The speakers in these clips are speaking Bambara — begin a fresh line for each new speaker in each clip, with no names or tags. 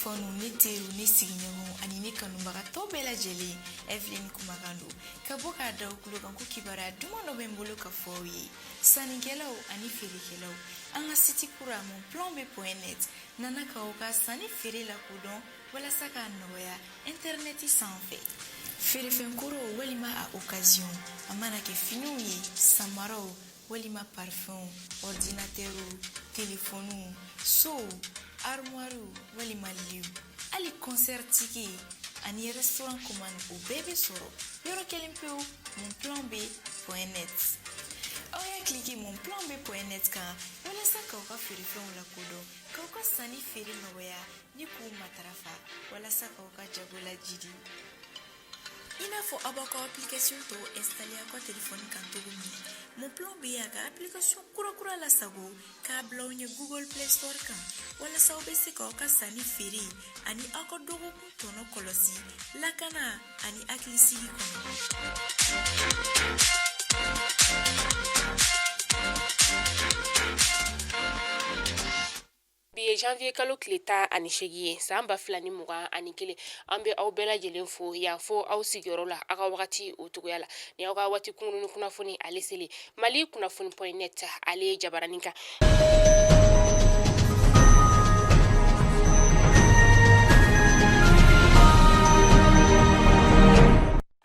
fanu, ne teriw, ne sigiɲɔgɔnw ani ne kanubaga tɔw bɛɛ lajɛlen, Evelyn kumakan don ka bɔ k'a da aw tulo kan ko kibaruya duman dɔ bɛ n bolo ka fɔ aw ye. Sannikɛlaw ani feerekɛlaw, an ka site kura monplanb.net nana k'aw ka sanni feere lakodɔn walasa k'a nɔgɔya intɛrɛnɛti sanfɛ. Feerefɛn kɔrɔw walima a occasion, a mana kɛ finiw ye, samaraw walima parfumw, ordinateurw, telefɔniw, sow, armoirew walima liw, hali concert ticket ani restaurant commande, o bɛɛ bɛ sɔrɔ yɔrɔ kelen pewu, monplanb.net. Aw y'a cliquer monplanb.net kan walasa k'aw ka feerefɛnw lakodɔn, k'aw ka sanni feere nɔgɔya ni k'u matarafa walasa k'aw ka jago lajidi. I n'a fɔ aw b'aw ka application tɔw installer aw ka telefɔni kan cogo min, Mon Plan B y'a ka application kurakura lasago k'a bila aw ɲɛ Google Play Store kan walasa aw bɛ se k'aw ka sanni feere ani aw ka dɔgɔkun tɔnɔ kɔlɔsi lakana ani hakilisigi kɔnɔ.
Bi ye janvier kalo tile 18 ye san 2021. An bɛ aw bɛɛ lajɛlen fo yan fo aw sigiyɔrɔ la, aw ka wagati o cogoya la. Ni aw ka waati kunkurunnin kunnafoni ale seli Mali kunnafoni point net ale ye jabaranin kan.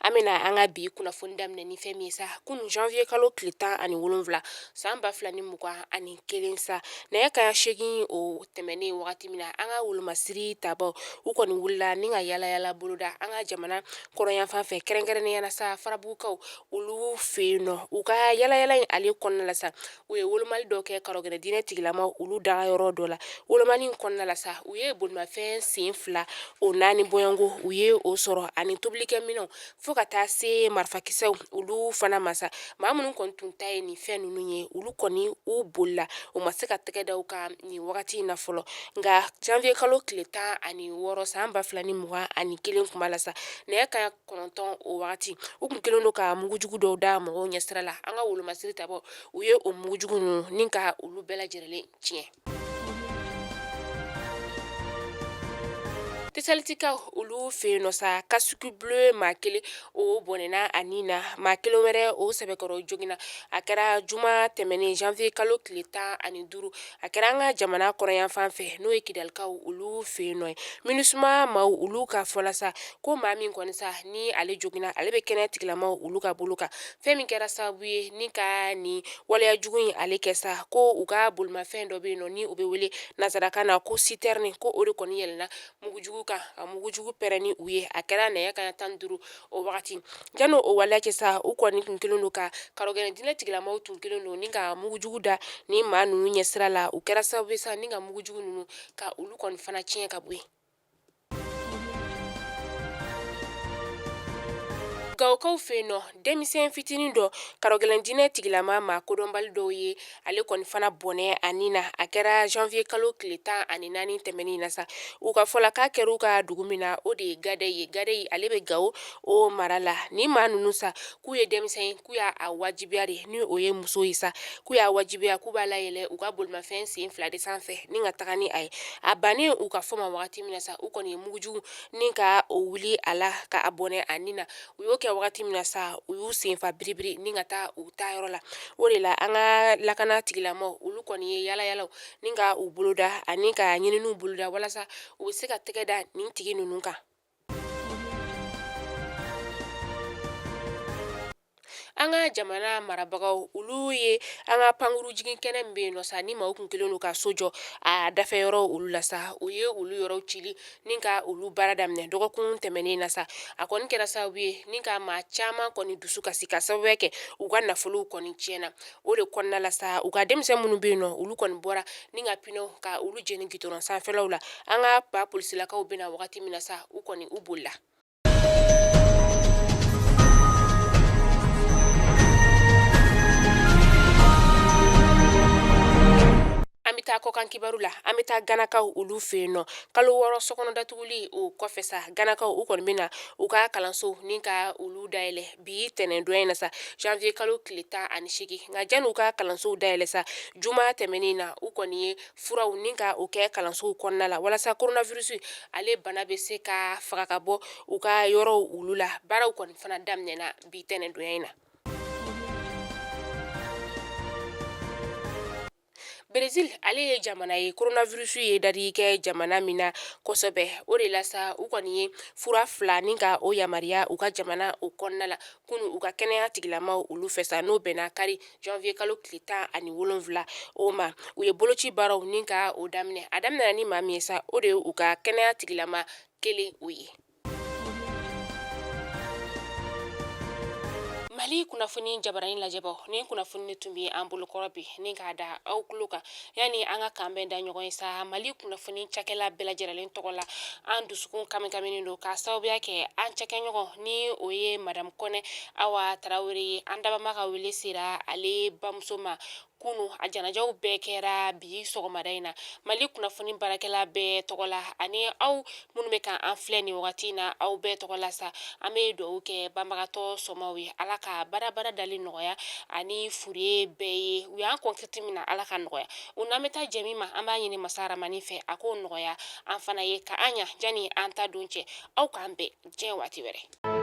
An bɛna an ka bi kunnafoni daminɛ ni fɛn min ye sa, kunun janvier kalo tile 17 san 2021 sa, nɛgɛ kanɲɛ 8 o tɛmɛnen wagati min na, an ka wolomasiri tabaw u kɔni wulila ni ka yaala yaala boloda an ka jamana kɔrɔnyanfan fɛ, kɛrɛnkɛrɛnnenya la sa farabugukaw olu fɛ yen nɔ. U ka yaala yaala in ale kɔnɔna la sa, u ye wolomali dɔ kɛ karɔgɛlɛn diinɛ tigilamaw olu daga yɔrɔ dɔ la. Wolomali in kɔnɔna la sa, u ye bolimafɛn sen fila o naani bɔɲɔgɔnko u ye o sɔrɔ, ani tobilikɛminɛnw fo ka taa se marifakisɛw olu fana ma sa. Maa minnu kɔni tun ta ye nin fɛn ninnu ye, olu kɔni u bolila, u ma se ka tɛgɛ da u kan nin wagati in na fɔlɔ. Nka janvier kalo tile 16 san 2021 kuma la sa, nɛgɛ kanɲɛ 9 o wagati, u tun kɛlen don ka mugujugu dɔw da mɔgɔw ɲɛsira la. An ka wolomasiri tabaw u ye o mugujugu ninnu ni ka olu bɛɛ lajɛlen tiɲɛ. Tesalitikaw olu fɛ yen nɔ sa, casque bleu maa kelen o bɔnɛna a ni na, maa kelen wɛrɛ o sɛbɛkɔrɔ joginna. A kɛra juma tɛmɛnen janvier kalo tile 15, a kɛra an ka jamana kɔrɔnyanfan fɛ, n'o ye kidalikaw olu fɛ yen nɔ ye. MINUSMA maaw olu ka fɔ la sa ko maa min kɔni sa ni ale joginna, ale bɛ kɛnɛya tigilamaw olu ka bolo kan. Fɛn min kɛra sababu ye ni ka nin waleya jugu in ale kɛ sa, ko u ka bolimafɛn dɔ bɛ yen nɔ ni u bɛ wele nansarakan na ko citerne, ko o de kɔni yɛlɛnna mugujugu kan ka mugujugu pɛrɛn ni u ye. A kɛra nɛgɛ kanɲɛ 15 o wagati. Janni o waleya cɛ sa, u kɔni tun kɛlen don ka karɔgɛlɛn diinɛ tigilamaw tun kɛlen don ni ka mugujugu da ni maa ninnu ɲɛsira la. U kɛra sababu ye sa ni ka mugujugu ninnu ka olu kɔni fana tiɲɛ ka bɔ yen. Gawokaw fɛ yen nɔ, denmisɛn fitinin dɔ karɔgɛlɛn diinɛ tigilama maa kodɔnbali dɔw ye ale kɔni fana bɔnɛ a ni na. A kɛra janvier kalo tile 14 tɛmɛnen na sa. U ka fɔ la k'a kɛra u ka dugu min na, o de ye Gadayi ye. Gadayi ale bɛ Gawo o mara la. Ni maa ninnu sa k'u ye denmisɛn ye, k'u y'a wajibiya de, ni o ye muso ye sa, k'u y'a wajibiya k'u b'a layɛlɛ u ka bolimafɛn sen fila de sanfɛ ni ka taga ni a ye. A bannen u ka fɔ ma wagati min na sa, u kɔni ye mugujugu ni ka o wuli a la ka a bɔnɛ a ni na. U y'o kɛ wagati min na sa, u y'u senfa biribiri ni ka taa u taayɔrɔ la. O de la an ka lakana tigilamaw olu kɔni ye yaala-yaalaw ni ka u boloda ani ka ɲininiw boloda walasa u bɛ se ka tɛgɛ da nin tigi ninnu kan. An ka jamana marabagaw olu ye an ka pankuru jigin kɛnɛ min bɛ yen nɔ sa, ni maaw tun kɛlen don ka so jɔ a dafɛ yɔrɔ olu la sa, u ye olu yɔrɔw cili ni ka olu baara daminɛ dɔgɔkun tɛmɛnen na sa. A kɔni kɛra sababu ye ni ka maa caman kɔni dusu kasi ka sababu kɛ u ka nafolow kɔni tiɲɛna. O de kɔnɔna la sa, u ka denmisɛn minnu bɛ yen nɔ, olu kɔni bɔra ni ka pneu ka olu jeni gidɔrɔn sanfɛlaw la. An ka ba polisilakaw bɛna wagati min na sa, u kɔni u bolila. An bɛ taa taa kɔkan kibaru la. An bɛ taa Ganakaw olu fɛ yen nɔ. Kalo 6 sokɔnɔ datuguli o kɔfɛ sa, Ganakaw u kɔni bɛna u ka kalanso ni ka olu dayɛlɛ bi tɛnɛndon in na sa, janvier kalo tile 18. Nka janni u ka kalansow dayɛlɛ sa, juma tɛmɛnen na, u kɔni ye furaw ni ka o kɛ kalansow kɔnɔna la walasa coronavirus ale bana bɛ se ka faga ka bɔ u ka yɔrɔw olu la. Baaraw kɔni fana daminɛna bi tɛnɛndonya in na. Brésil ale ye jamana ye coronavirus ye dadigi kɛ jamana min na kosɛbɛ. O de la sa, u kɔni ye fura 2 ni ka o yamaruya u ka jamana o kɔnɔna la kunu u ka kɛnɛya tigilamaw olu fɛ sa, n'o bɛnna kari janvier kalo tile 17 o ma. U ye boloci baaraw ni ka o daminɛ. A daminɛna ni maa min ye sa, o de ye u ka kɛnɛya tigilama kelen o ye. Mali kunnafoni jabaranin lajɛbaw, ni kunnafoni de tun bɛ an bolokɔrɔ bi ni k'a da aw tulo kan. Yanni an ka kanbɛn da ɲɔgɔn ye sa, Mali kunnafoni cakɛla bɛɛ lajɛlen tɔgɔ la, an dusukun kamikaminen don k'a sababuya kɛ an cakɛɲɔgɔn ni o ye madamu Kɔnɛ Awa Tarawele ye. An dabama ka wele sera ale bamuso ma kunu. A janajaw bɛɛ kɛra bi sɔgɔmada in na. Mali kunnafoni baarakɛla bɛɛ tɔgɔ la ani aw minnu bɛ ka an filɛ nin wagati in na, aw bɛɛ tɔgɔ la sa, an bɛ dugawu kɛ banbagatɔ somaw ye, Ala ka badabada dali nɔgɔya ani fure bɛɛ ye. U y'an kɔn min na, Ala ka nɔgɔya u n'an bɛ taa jɛ min ma. An b'a ɲini masa Ramani fɛ, a k'o nɔgɔya an fana ye ka an ɲa janni an ta don cɛ. Aw k'an bɛn diɲɛ waati wɛrɛ.